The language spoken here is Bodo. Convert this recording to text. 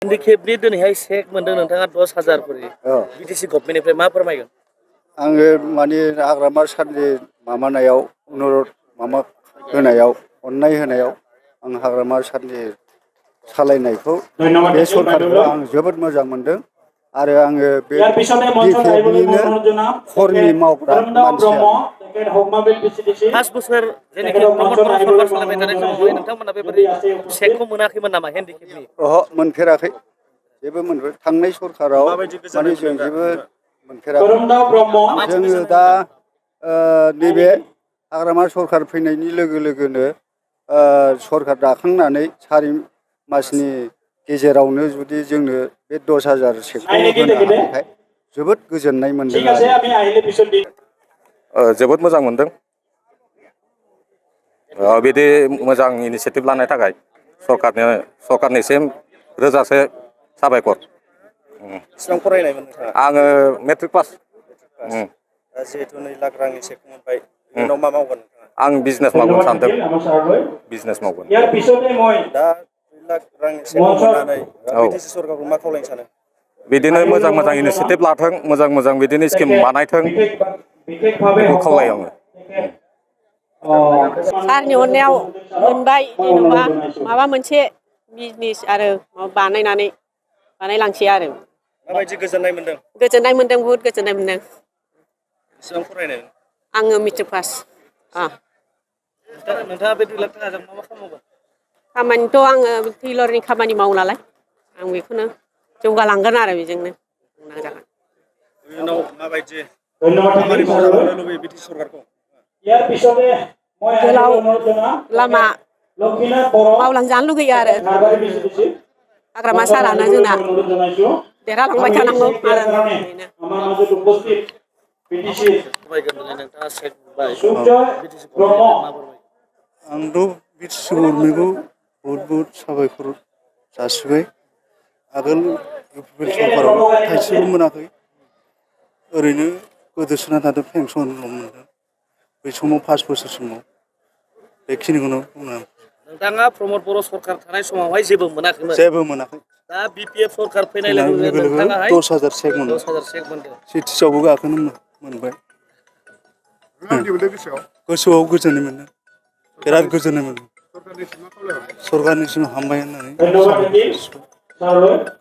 हेन्डिकेपनि दिनैहाय चेक मोनदों नोंथाङा 10,000 करि बिटिसि गभर्नमेन्टनिफ्राय मा फोरमायगोन? आङो माने हाग्रामा सारनि माबानायाव अनुरद होनायाव अननाय होनायाव आं हाग्रामा सारनि सालायनायखौ बे सरकारखौ आं जोबोद मोजां मोनदों आरो आङो बे बिपिएफनिनो कर्मि मावग्रा मानसि आं। 5 बोसोर जेनेखि प्रमद बर' सरकार सालायबाय थानाय समावहाय नोंथांमोना बेबायदि चेकखौ मोनाखैमोन नामा हेन्डिकेपनि? ओहो मोनफेराखै जेबो मोनफेराखै थांनाय सरकाराव माने जों जेबो मोनफेराखै। जोङो दा नैबे हाग्रामा सरकार फैनायनि लोगो लोगोनो सरकार दाखांनानै 4 मासनि गेजेरावनो जुदि जोंनो बे 10,000 चेकखौ होनो हानायखाय जोबोद गोजोननाय मोनदों आरो। जोबोद मोजां मोनदों बिदि मोजां इनिसियेटिभ लानाय थाखाय सरकारनिसिम रोजासे साबायखर। बेसेबां फरायनायमोन नोंथाङा? आङो मेट्रिक पास। दा जिहेतु 2 लाख रांनि चेक मोनबाय इयुनाव मा मावगोन नोंथाङा? आं बिजनेस मावगोन सानदों। बिजनेस मावगोन। दा 2 लाख रांनि चेकखौ मोननानै बिटिसि सरकारखौ मा खावलायनो सानो? बिदिनो मोजां मोजां इनिसियेटिभ लाथों, मोजां बिदिनो स्किम बानायथों बेखौ खावलायो आङो। सारनि अननायाव मोनबाय जेन'बा माबा मोनसे बिजनेस आरो बानायलांसै आरो। माबायदि गोजोननाय मोनदों? गोजोननाय मोनदों, बहुद गोजोननाय मोनदों। बेसेबां फरायनाय? आङो मेट्रिक पास। नोंथाङा बे 2 लाख थाखाजों मा खालामगोन? खामानिथ' आङो टेलरनि खामानि मावो नालाय आं बेखौनो जौगालांगोन आरो बेजोंनो नाजागोन। इयुनाव माबायदि खामानि मावजालांनो लुबैयो बिटिसि सरकारखौ? गोलाव लामा मावलांजानो लुगैयो आरो। हाग्रामा सारानो जोंना देरहालांबाय थानांगौ आरो बेनो। आंथ' बिटिसि गभर्नमेन्टखौ बहुद साबायखर जासिबाय। आगोल इउपिपिएल सरकाराव थाइसेबो मोनाखै। ओरैनो गोदोसोना थादों, पेन्सनल' मोनदों बै समाव 5 बोसोर समाव। बेखिनिखौनो बुङो आं। नोंथाङा प्रमद बर' सरकार थानाय समावहाय जेबो मोनाखैमोन? जेबो मोनाखै। दा बिपिएफ सरकार फैनाय लोगो लोगो नोंथाङाहाय 10,000 चेक मोनदों। 10,000 चेक मोनदों। सिटिसआवबो गाखोनो मोनबाय। गोसोआव गोजोननाय मोनदों, बिराद गोजोननाय मोनदों। सरकारनिसिम हामबाय होननानै साबायखर जासिबाय।